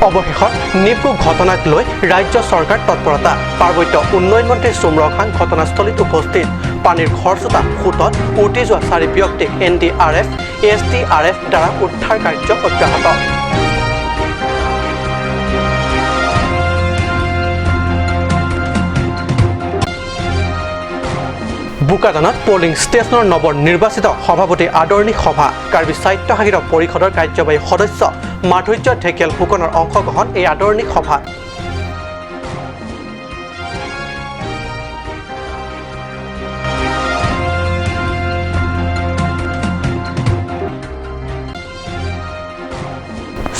অৱশেষত নিপকো ঘটনাক লৈ ৰাজ্য চৰকাৰ তৎপৰতা। পাৰ্বত্য উন্নয়ন মন্ত্ৰী চুম ৰংহাং ঘটনাস্থলীত উপস্থিত। পানীৰ খৰস্ৰোতা সোঁতত উটি যোৱা চাৰি ব্যক্তিক NDRF, SDRF দ্বাৰা উদ্ধাৰ কাৰ্য অব্যাহত। বোকাজানত পলিং ষ্টেচনৰ নৱ নিৰ্বাচিত সভাপতি আদৰণি সভা। কাৰ্বি স্বায়ত্তশাসিত পৰিষদৰ কাৰ্যবাহী সদস্য মাধুৰ্য ঢেকিয়াল ফুকনৰ অংশগ্ৰহণ এই আদৰণি সভাত।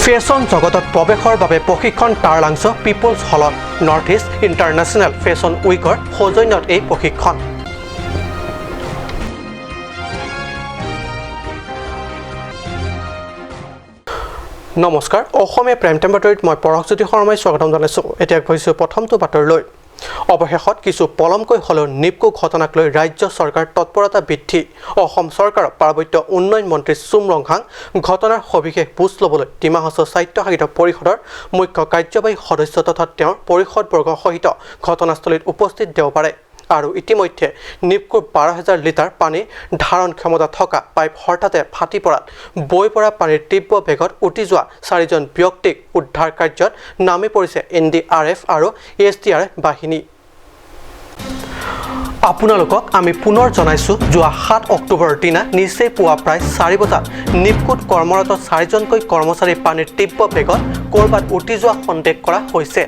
ফেশ্বন জগতত প্ৰৱেশৰ বাবে প্ৰশিক্ষণ টাৰলাংছ পিপলছ হলত। নৰ্থ ইষ্ট ইণ্টাৰনেশ্যনেল ফেশ্বন উইকৰ সৌজন্যত এই প্ৰশিক্ষণ। নমস্কাৰ, অসমীয়া প্ৰাইম টাইম বাতৰিত মই পৰশজ্যোতি শৰ্মাই স্বাগতম জনাইছোঁ। এতিয়া গৈছোঁ প্ৰথমটো বাতৰিলৈ। অৱশেষত কিছু পলমকৈ হ'লেও নিপকো ঘটনাক লৈ ৰাজ্য চৰকাৰ তৎপৰতা বৃদ্ধি। অসম চৰকাৰৰ পাৰ্বত্য উন্নয়ন মন্ত্ৰী চুম ৰংহাং ঘটনাৰ সবিশেষ বুজ ল'বলৈ ডিমা হাছাও স্বায়ত্তশাসিত পৰিষদৰ মুখ্য কাৰ্যবাহী সদস্য তথা তেওঁৰ পৰিষদবৰ্গ সহিত ঘটনাস্থলীত উপস্থিত দেওবাৰে। আৰু ইতিমধ্যে নিপকোৰ 12,000 লিটাৰ পানী ধাৰণ ক্ষমতা থকা পাইপ হঠাতে ফাটি পৰাত বৈ পৰা পানীৰ তীব্ৰ বেগত উটি যোৱা চাৰিজন ব্যক্তিক উদ্ধাৰ কাৰ্যত নামি পৰিছে NDRF আৰু SDRF বাহিনী। আপোনালোকক আমি পুনৰ জনাইছোঁ, যোৱা 7 অক্টোবৰৰ দিনা নিচেই পুৱা প্ৰায় 4 বজাত নিপকোত কৰ্মৰত চাৰিজনকৈ কৰ্মচাৰী পানীৰ তীব্ৰ বেগত ক'ৰবাত উটি যোৱা সন্দেহ কৰা হৈছে।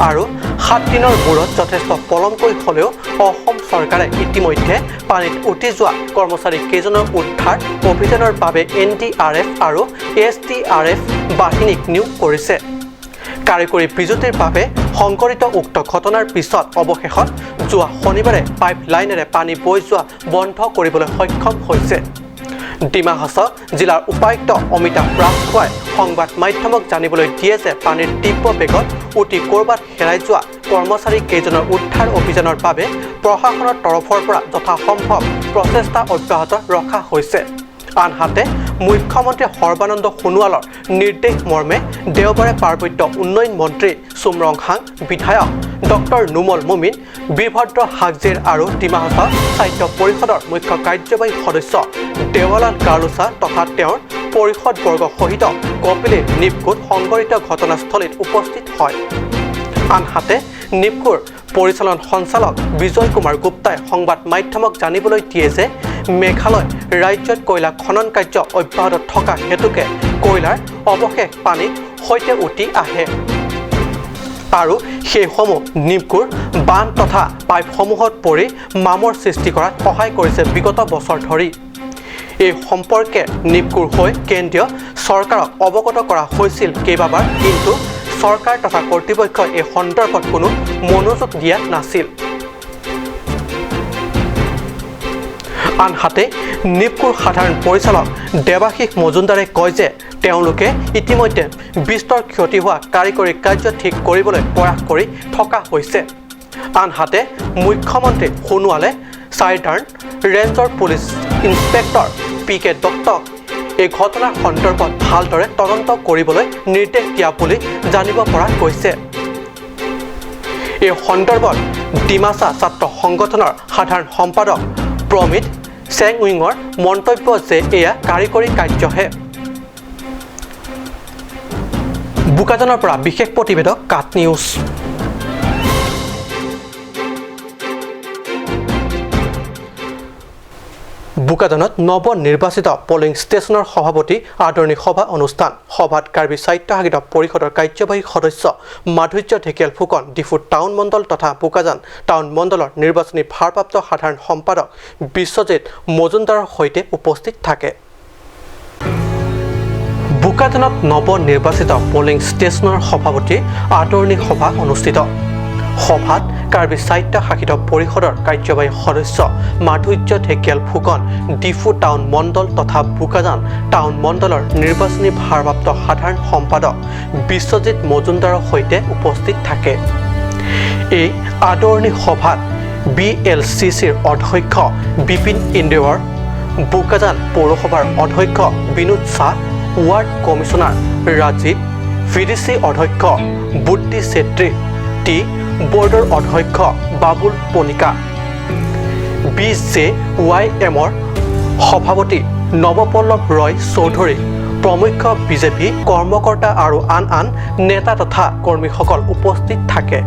আৰু 7 দিনৰ মূৰত যথেষ্ট পলমকৈ হ'লেও অসম চৰকাৰে ইতিমধ্যে পানীত উটি যোৱা কৰ্মচাৰী কেইজনৰ উদ্ধাৰ অভিযানৰ বাবে NDRF আৰু SDRF বাহিনীক নিয়োগ কৰিছে। কাৰিকৰী বিজুতিৰ বাবে সংঘটিত উক্ত ঘটনাৰ পিছত অৱশেষত যোৱা শনিবাৰে পাইপ লাইনেৰে পানী বৈ যোৱা বন্ধ কৰিবলৈ সক্ষম হৈছে। ডিমা হাছাও জিলাৰ উপায়ুক্ত অমিতাভ ৰাজখোৱাই সংবাদ মাধ্যমক জানিবলৈ দিয়ে যে পানীৰ তীব্ৰ বেগত উটি ক'ৰবাত হেৰাই যোৱা কৰ্মচাৰী কেইজনৰ উদ্ধাৰ অভিযানৰ বাবে প্ৰশাসনৰ তৰফৰ পৰা যথাসম্ভৱ প্ৰচেষ্টা অব্যাহত ৰখা হৈছে। আনহাতে মুখ্যমন্ত্ৰী সৰ্বানন্দ সোণোৱালৰ নিৰ্দেশ মৰ্মে দেওবাৰে পাৰ্বত্য উন্নয়ন মন্ত্ৰী চুম ৰংহাং, বিধায়ক ডক্টৰ নুমল মুমিন, বীৰভদ্ৰ হাগজেৰ আৰু ডিমা হাছাও স্বায়ত্ত পৰিষদৰ মুখ্য কাৰ্যবাহী সদস্য দেৱালাল গাৰ্লোচা তথা তেওঁৰ পৰিষদবৰ্গ সহিত কপিলে নিপকোত সংঘটিত ঘটনাস্থলীত উপস্থিত হয়। আনহাতে নিপকোৰ পৰিচালন সঞ্চালক বিজয় কুমাৰ গুপ্তাই সংবাদ মাধ্যমক জানিবলৈ দিয়ে যে মেঘালয় ৰাজ্যত কয়লা খনন কাৰ্য অব্যাহত থকা হেতুকে কয়লাৰ অৱশেষ পানীৰ সৈতে উটি আহে আৰু সেইসমূহ নিপকোৰ বান্ধ তথা পাইপসমূহত পৰি মামৰ সৃষ্টি কৰাত সহায় কৰিছে বিগত বছৰ ধৰি। এই সম্পৰ্কে নিপকোৰ হৈ কেন্দ্ৰীয় চৰকাৰক অৱগত কৰা হৈছিল কেইবাবাৰ, কিন্তু চৰকাৰ তথা কৰ্তৃপক্ষই এই সন্দৰ্ভত কোনো মনোযোগ দিয়া নাছিল। আনহাতে নিপকোৰ সাধাৰণ পৰিচালক দেৱাশিষ মজুমদাৰে কয় যে তেওঁলোকে ইতিমধ্যে বিস্তৰ ক্ষতি হোৱা কাৰিকৰী কাৰ্য ঠিক কৰিবলৈ প্ৰয়াস কৰি থকা হৈছে। আনহাতে মুখ্যমন্ত্ৰী সোণোৱালে চাইডাৰ্ণ ৰেঞ্জৰ পুলিচ ইন্সপেক্টৰ পি কে দত্তক এই ঘটনাৰ সন্দৰ্ভত ভালদৰে তদন্ত কৰিবলৈ নিৰ্দেশ দিয়া বুলি জানিব পৰা গৈছে। এই সন্দৰ্ভত ডিমাচা ছাত্ৰ সংগঠনৰ সাধাৰণ সম্পাদক প্ৰমিত চেংউইঙৰ মন্তব্য যে এয়া কাৰিকৰী কাৰ্যহে। বোকাজানৰ পৰা বিশেষ প্ৰতিবেদক কাট নিউজ। বোকাজানত নৱ নিৰ্বাচিত পলিং ষ্টেচনৰ সভাপতি আদৰণি সভা অনুষ্ঠান। সভাত কাৰ্বি স্বায়ত্তশাসিত পৰিষদৰ কাৰ্যবাহী সদস্য মাধুৰ্য ঢেকিয়াল ফুকন, ডিফু টাউন মণ্ডল তথা বোকাজান টাউন মণ্ডলৰ নিৰ্বাচনী ভাৰপ্ৰাপ্ত সাধাৰণ সম্পাদক বিশ্বজিৎ মজুমদাৰৰ সৈতে উপস্থিত থাকে। বোকাজানত নৱ নিৰ্বাচিত পলিং ষ্টেচনৰ সভাপতি আদৰণি সভা অনুষ্ঠিত। সভাত কাৰ্বি স্বায়ত্তশাসিত পৰিষদৰ কাৰ্যবাহী সদস্য মাধুৰ্য ঢেকিয়াল ফুকন, ডিফু টাউন মণ্ডল তথা বোকাজান টাউন মণ্ডলৰ নিৰ্বাচনী ভাৰপ্ৰাপ্ত সাধাৰণ সম্পাদক বিশ্বজিৎ মজুমদাৰৰ সৈতে উপস্থিত থাকে। এই আদৰণি সভাত BLCCৰ অধ্যক্ষ বিপিন ইন্দেৱৰ, বোকাজান পৌৰসভাৰ অধ্যক্ষ Binod Shah, ward commissioner Rajiv V D C অধ্যক্ষ বুদ্ধি চেত্ৰী, টি বৰ্ডৰ অধ্যক্ষ Babul Panika, B J Y এমৰ সভাপতি নৱপল্লৱ ৰয় চৌধুৰী প্ৰমুখ্য বিজেপি কৰ্মকৰ্তা আৰু আন আন নেতা তথা কৰ্মীসকল উপস্থিত থাকে।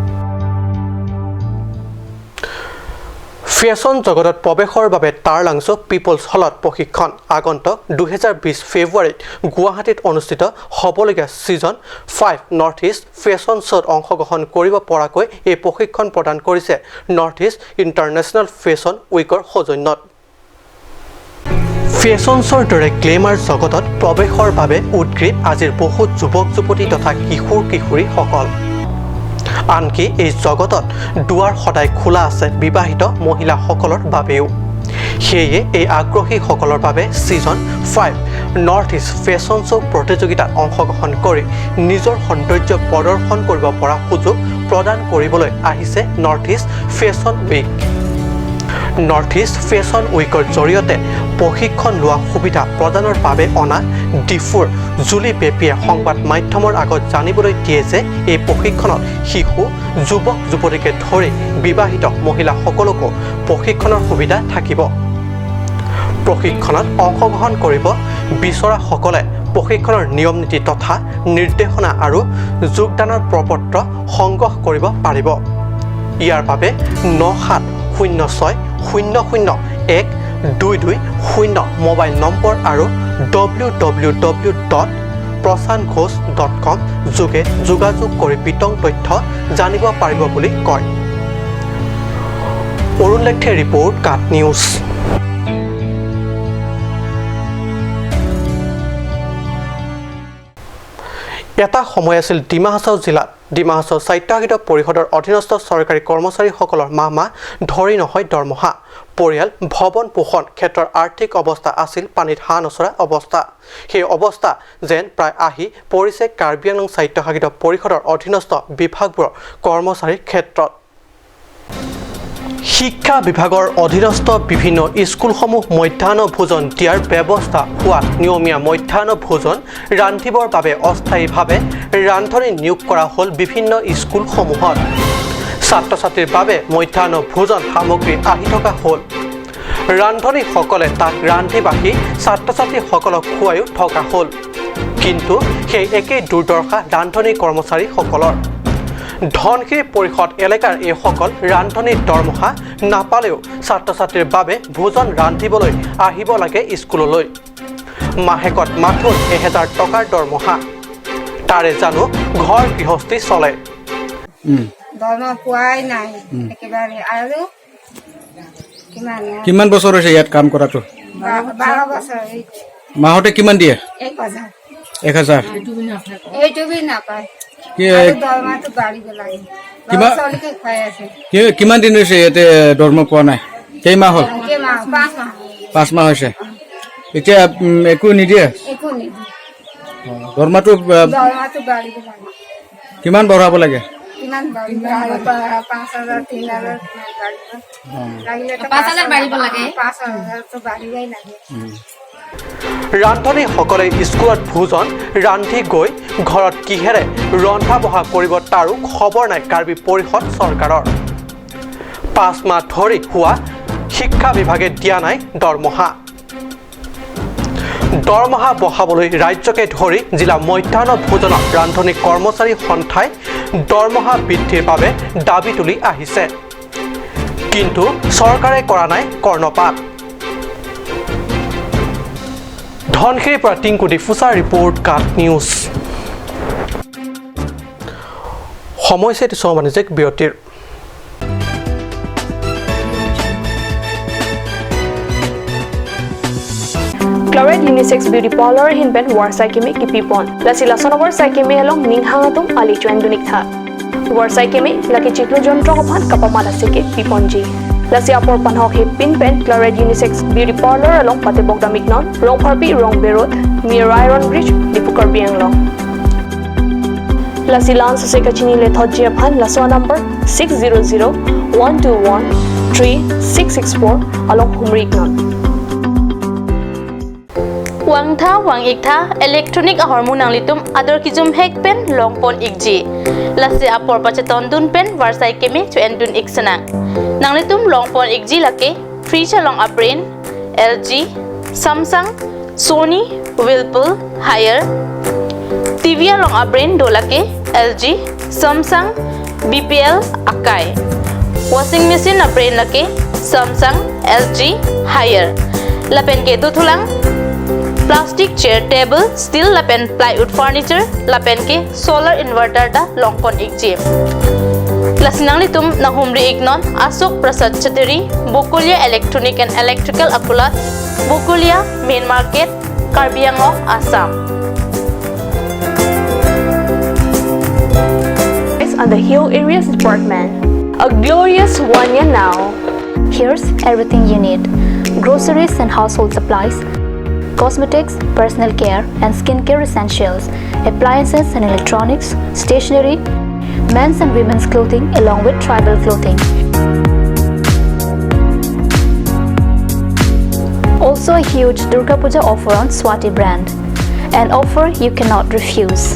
ফেশ্বন জগতত প্ৰৱেশৰ বাবে টাৰলাংছ পিপলছ হলত প্ৰশিক্ষণ। আগন্তুক 2020 ফেব্ৰুৱাৰীত গুৱাহাটীত অনুষ্ঠিত হ'বলগীয়া ছিজন 5 নৰ্থ ইষ্ট ফেশ্বন শ্ব'ত অংশগ্ৰহণ কৰিব পৰাকৈ এই প্ৰশিক্ষণ প্ৰদান কৰিছে নৰ্থ ইষ্ট ইণ্টাৰনেশ্যনেল ফেশ্বন উইকৰ সৌজন্যত। ফেশ্বন শ্ব'ৰ দৰে গ্লেমাৰ জগতত প্ৰৱেশৰ বাবে উদগ্ৰীৱ আজিৰ বহুত যুৱক যুৱতী তথা কিশোৰ কিশোৰীসকল। আনকি এই জগতত দুৱাৰ সদায় খোলা আছে বিবাহিত মহিলাসকলৰ বাবেও। সেয়ে এই আগ্ৰহীসকলৰ বাবে season 5 north east fashion show' প্ৰতিযোগিতাত অংশগ্ৰহণ কৰি নিজৰ সৌন্দৰ্য প্ৰদৰ্শন কৰিব পৰা সুযোগ প্ৰদান কৰিবলৈ আহিছে north east fashion week. North east fashion উইকৰ জৰিয়তে প্ৰশিক্ষণ লোৱা সুবিধা প্ৰদানৰ বাবে অনা ডিফুৰ জুলি বেপিয়ে সংবাদ মাধ্যমৰ আগত জানিবলৈ দিয়ে যে এই প্ৰশিক্ষণত শিশু, যুৱক যুৱতীকে ধৰি বিবাহিত মহিলাসকলকো প্ৰশিক্ষণৰ সুবিধা থাকিব। প্ৰশিক্ষণত অংশগ্ৰহণ কৰিব বিচৰাসকলে প্ৰশিক্ষণৰ নিয়ম নীতি তথা নিৰ্দেশনা আৰু যোগদানৰ প্ৰপত্ৰ সংগ্ৰহ কৰিব পাৰিব। ইয়াৰ বাবে 9706001220 মোবাইল নম্বৰ আৰু www.prashantghosh.com যোগে যোগাযোগ কৰি বিতং তথ্য জানিব পাৰিব বুলি কয়। অৰুণ লেখে ৰিপৰ্ট, কাট নিউজ। এটা সময় আছিল ডিমা হাছাও জিলাত ডিমা হাছাও স্বায়ত্তশাসিত পৰিষদৰ অধীনস্থ চৰকাৰী কৰ্মচাৰীসকলৰ মাহ মাহ ধৰি নহয় দৰমহা। পৰিয়াল ভৰণ পোষণ ক্ষেত্ৰৰ আৰ্থিক অৱস্থা আছিল পানীত হাঁহ নচৰা অৱস্থা। সেই অৱস্থা যেন প্ৰায় আহি পৰিছে কাৰ্বি আংলং স্বায়ত্তশাসিত পৰিষদৰ অধীনস্থ বিভাগবোৰৰ কৰ্মচাৰীৰ ক্ষেত্ৰত। শিক্ষা বিভাগৰ অধীনস্থ বিভিন্ন স্কুলসমূহ মধ্যাহ্ন ভোজন দিয়াৰ ব্যৱস্থা হোৱাত নিয়মীয়া মধ্যাহ্ন ভোজন ৰান্ধিবৰ বাবে অস্থায়ীভাৱে ৰান্ধনি নিয়োগ কৰা হ'ল বিভিন্ন স্কুলসমূহত। ছাত্ৰ ছাত্ৰীৰ বাবে মধ্যাহ্ন ভোজন সামগ্ৰী আহি থকা হ'ল। ৰান্ধনীসকলে তাক ৰান্ধি বাঢ়ি ছাত্ৰ ছাত্ৰীসকলক খুৱাইও থকা হ'ল। কিন্তু সেই একেই দুৰ্দশা ৰান্ধনী কৰ্মচাৰীসকলৰ। ধনশিৰি পৰিষদ এলেকাৰ এইসকল ৰান্ধনীৰ দৰমহা নাপালেও ছাত্ৰ ছাত্ৰীৰ বাবে ভোজন ৰান্ধিবলৈ আহিব লাগে স্কুললৈ। মাহেকত মাথোন 1000 টকাৰ দৰমহা, তাৰে জানো ঘৰ গৃহস্থী চলে? দৰমহা পোৱাই নাই একেবাৰে। আৰু কিমান? কিমান বছৰ হৈছে ইয়াত কাম কৰাটো? 12 বছৰ এই। মাহতে কিমান দিয়ে? 1000। 1000? এইটো বি নাপায়। কি? আৰু দৰমহাটো বাঢ়িব লাগে। কিমান- ল'ৰা ছোৱালীকে খুৱাই আছে। কিমান দিন হৈছে ইয়াতে দৰমহা পোৱা নাই? কেইমাহ হ'ল? কেইমাহ? 5 মাহ। 5 মাহ হৈছে। এতিয়া একো নিদিয়ে? একো নিদিয়ে। দৰমহাটো দৰমহাটো বাঢ়িব লাগে। কিমান বঢ়াব লাগে? কিমান বাঢ়িব আৰু? 5000, 3000 কিমান বাঢ়িব লাগিলে? 5000 বাঢ়িব লাগে। 5000টো বাঢ়িবই লাগে। ৰান্ধনীসকলে স্কুলত ভোজন ৰান্ধি গৈ ঘৰত কিহেৰে ৰন্ধা বঢ়া কৰিব তাৰো খবৰ নাই কাৰ্বি পৰিষদ চৰকাৰৰ। 5 মাহ ধৰি হোৱা শিক্ষা বিভাগে দিয়া নাই দৰমহা। দৰমহা বঢ়াবলৈ ৰাজ্যকে ধৰি জিলা মধ্যাহ্ন ভোজনত ৰান্ধনী কৰ্মচাৰী সন্থাই দৰমহা বৃদ্ধিৰ বাবে দাবী তুলি আহিছে। কিন্তু চৰকাৰে কৰা নাই কৰ্ণপাত। ধনশিৰিৰ পৰা টিংকু ডিফুচা ৰিপৰ্ট, কাট নিউজ। সময় হৈছে এটি বাণিজ্যিক বিৰতিৰ। Chloride Unisex Beauty Parlor hinben war sai keme ki pipon. Lasi lason war sai keme along ning hangatum ali chuen dunik tha. War sai keme laki chiklo jontro phan kapama lasi ke pipon ji. Lasi apor panhok he pin pen Chloride Unisex Beauty Parlor along pate bogda miknon rong pharpi rong berot near Iron Bridge, Dipukar Bianglong. Lasi lan se kachini le thot phan laswa number 600 121 3664 along humrik non. Wangtha wang iktha electronic hormone anglitum ador kijum hek pen long pon ikji lasi apor pacheton dun pen varsai kemi chu endun iksana nanglitum long pon ikji lake fridge along a brand LG Samsung Sony Whirlpool Haier TV along a brand dolake LG Samsung BPL Akai washing machine a brand lake Samsung LG Haier lapen ke tuthulang plastic chair table steel lapen plywood furniture lapen ke solar inverter da longpon ikji lasinangli tum nahumri ignon Ashok Prasad Chateri Bokulia electronic and electrical apulat Bokulia main market Karbi Anglong Assam. On the Hill Areas Department. A glorious 1 year now. Here's everything you need: groceries and household supplies, cosmetics, personal care and skincare essentials, appliances and electronics, stationery, men's and women's clothing along with tribal clothing. Also a huge Durga Puja offer on Swati brand, an offer you cannot refuse.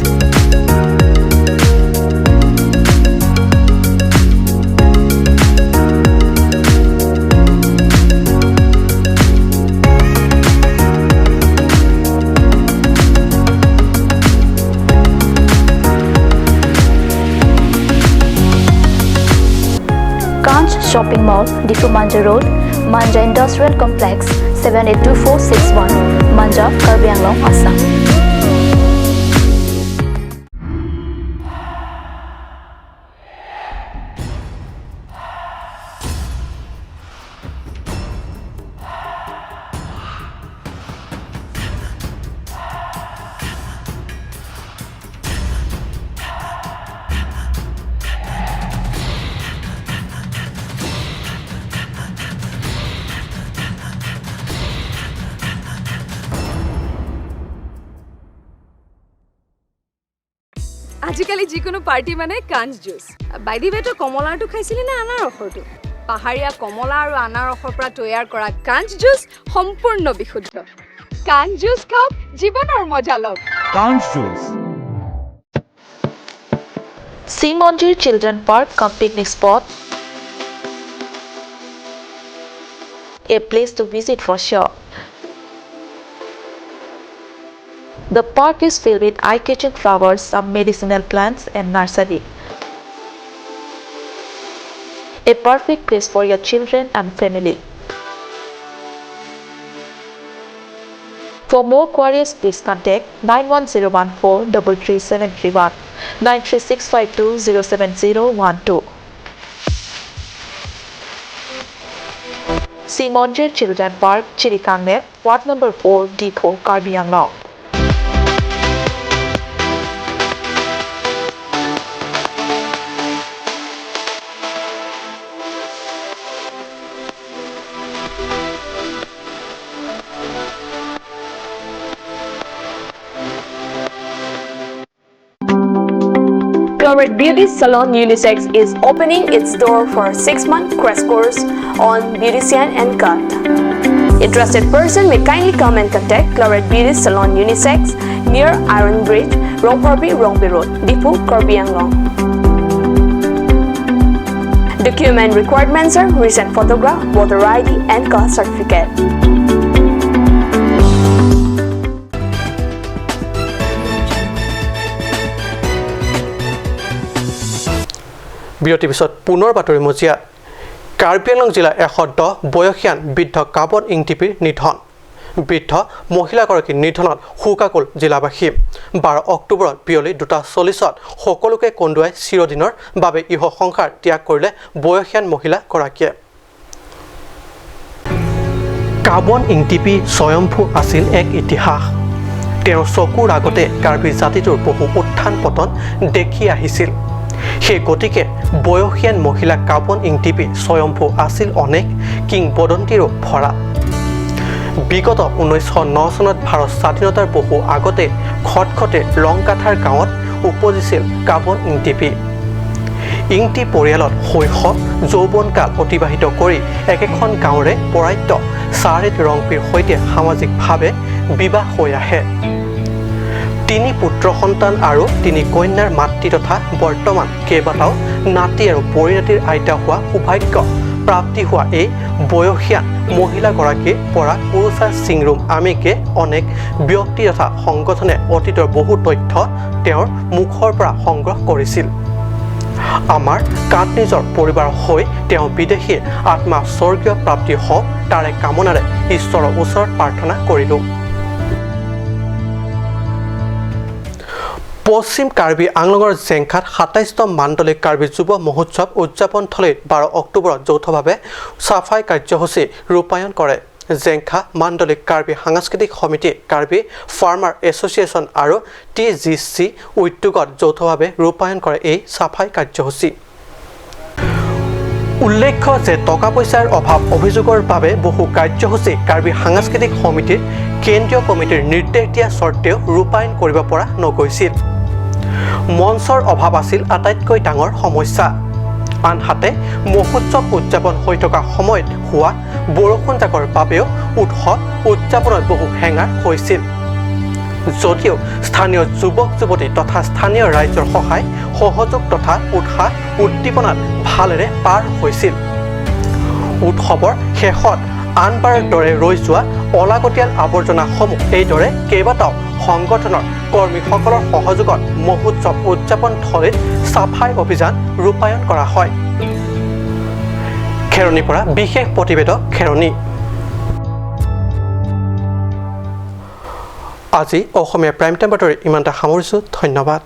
Shopping Mall, Difu Manja Road, Manja Industrial Complex, 782461, Manja, Karbi Anglong, Assam. আজিকালি যিকোনো party মানে কাঞ্চ juice. By the ৱে, তই কমলাৰটো খাইছিলি নে আনাৰসৰটো? পাহাৰীয়া কমলা আৰু আনাৰসৰ পৰা তৈয়াৰ কৰা কাঞ্চ জুচ সম্পূৰ্ণ বিশুদ্ধ। কাঞ্চ জুচ খাওক, জীৱনৰ মজা লওক। কাঞ্চ juice. Simonjir Children Park cum picnic spot, a place to visit for sure. The park is filled with eye-catching flowers, some medicinal plants and nursery. A perfect place for your children and family. For more queries, please contact 91014 33731, 93652 07012. Simonjir Children Park, Chirikangne, Ward Number 4, D4, Karbi Anglong. Cloret Beauty Salon Unisex is opening its door for a 6-month crash course on beautician and cut. Interested person may kindly come and contact Cloret Beauty Salon Unisex near Iron Bridge, Rongparbi, Rongbi Road, Dipu, Karbi Anglong. Document requirements are recent photograph, voter ID and caste certificate. বিৰতিৰ পিছত পুনৰ বাতৰি মজিয়া। কাৰ্বি আংলং জিলাৰ 110 বয়সীয়ান বৃদ্ধ কাবন ইংটিপিৰ নিধন। বৃদ্ধ মহিলাগৰাকীৰ নিধনত শোকাকুল জিলাবাসী। 12 অক্টোবৰত বিয়লি 2:40 সকলোকে কন্দুৱাই চিৰদিনৰ বাবে ইহ সংসাৰ ত্যাগ কৰিলে বয়সীয়ান মহিলাগৰাকীয়ে। কাবন ইংটিপি স্বয়ম্ভু আছিল এক ইতিহাস। তেওঁৰ চকুৰ আগতে কাৰ্বি জাতিটোৰ বহু উত্থান পতন দেখি আহিছিল। সেই গতিকে বয়সীয়ান মহিলা কাবন ইংটিপি স্বয়ম্ভু আছিল অনেক কিংবদন্তিৰো ভৰা। বিগত 1909 চনত ভাৰত স্বাধীনতাৰ বহু আগতে খটখটে লংকাথাৰ গাঁৱত উপজিছিল কাবন ইংটিপি। ইংটি পৰিয়ালত শৈশৱ যৌৱনকাল অতিবাহিত কৰি একেখন গাঁৱৰে পৰাত্য চাৰেত ৰংপিৰ সৈতে সামাজিকভাৱে বিবাহ হৈ আহে। 3 পুত্ৰ সন্তান আৰু 3 কন্যাৰ মাতৃ তথা বৰ্তমান কেইবাটাও নাতি আৰু পৰিণাতিৰ আইতা হোৱা সৌভাগ্য প্ৰাপ্তি হোৱা এই বয়সীয়ান মহিলাগৰাকীৰ পৰা কুৰুচা চিংৰুম আমিকে অনেক ব্যক্তি তথা সংগঠনে অতীতৰ বহু তথ্য তেওঁৰ মুখৰ পৰা সংগ্ৰহ কৰিছিল। আমাৰ কাটনিজৰ পৰিবাৰ হৈ তেওঁ বিদেশী আত্মা স্বৰ্গীয় প্ৰাপ্তি হওক তাৰে কামনাৰে ঈশ্বৰৰ ওচৰত প্ৰাৰ্থনা কৰিলোঁ। পশ্চিম কাৰ্বি আংলঙৰ জেংখাত 27তম মাণ্ডলিক কাৰ্বি যুৱ মহোৎসৱ উদযাপনথলীত 12 অক্টোবৰত যৌথভাৱে চাফাই কাৰ্যসূচী ৰূপায়ণ কৰে। জেংখা মাণ্ডলিক কাৰ্বি সাংস্কৃতিক সমিতি, কাৰ্বি ফাৰ্মাৰ এছ'চিয়েশ্যন আৰু TGC উদ্যোগত যৌথভাৱে ৰূপায়ণ কৰে এই চাফাই কাৰ্যসূচী। উল্লেখ্য যে টকা পইচাৰ অভাৱ অভিযোগৰ বাবে বহু কাৰ্যসূচী কাৰ্বি সাংস্কৃতিক সমিতিৰ কেন্দ্ৰীয় কমিটিৰ নিৰ্দেশ দিয়া সত্ত্বেও ৰূপায়ণ কৰিব পৰা নগৈছিল। মঞ্চৰ অভাৱ আছিল আটাইতকৈ ডাঙৰ সমস্যা। আনহাতে মহোৎসৱ উদযাপন হৈ থকা সময়ত হোৱা বৰষুণজাকৰ বাবেও উৎসৱ উদযাপনত বহু হেঙাৰ হৈছিল। যদিও স্থানীয় যুৱক যুৱতী তথা স্থানীয় ৰাইজৰ সহায় সহযোগ তথা উৎসাহ উদ্দীপনাত ভালেৰে পাৰ হৈছিল। উৎসৱৰ শেষত আনবাৰৰ দৰে ৰৈ যোৱা অলাগতিয়াল আৱৰ্জনাসমূহ এইদৰে কেইবাটাও সংগঠনৰ কৰ্মীসকলৰ সহযোগত মহোৎসৱ উদযাপনথলীত চাফাই অভিযান ৰূপায়ণ কৰা হয়। খেৰণিৰ পৰা বিশেষ প্ৰতিবেদক খেৰণি। আজি অসমীয়া প্ৰাইম টাইম বাতৰি ইমানটা সামৰিছোঁ। ধন্যবাদ।